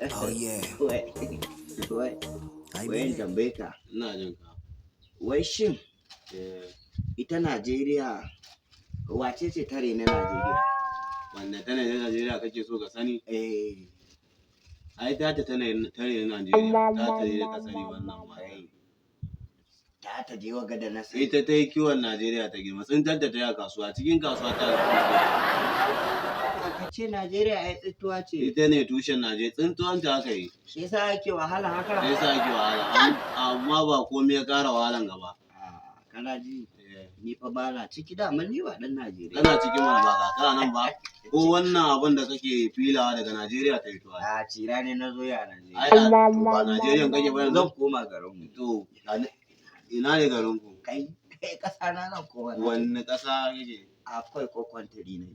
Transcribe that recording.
Oh yeah. Wai, wai, I wai in believe. tambaye ka. Ina jin ka. Wai shin ita Najeriya wace ce tare na Najeriya? Wanda tana na Najeriya kake so ka sani? Eh. Ai ta tana tare na Najeriya. Ta tare da ka sani wannan mata. Ai. Ta je wa gada na sani. Ita ta yi kiwon Najeriya ta girma. Tsintar ta yi a kasuwa. Cikin kasuwa ta Ka ce Najeriya ai tsintuwa ce. Ita ne tushen Najeriya. Tsintuwan ta aka yi. Shi yasa ake wahala haka? Sai sa ake wahala. Amma ba komai ya ƙara wahalan gaba. Ah, kana ji? Eh. Ni fa ba na ciki, da ni ba dan Najeriya. Kana cikin wani ba kana nan ba. Ko wannan abin da kake filawa daga Najeriya ta yi tuwa. A cira ne na zo ya Najeriya. Ai to ba Najeriyan kake ba yanzu? Zan koma garin mu. To ina ne garin ku? Kai, kai kasa na zan koma. Wanne ƙasa kake? Akwai ko kwantari ne.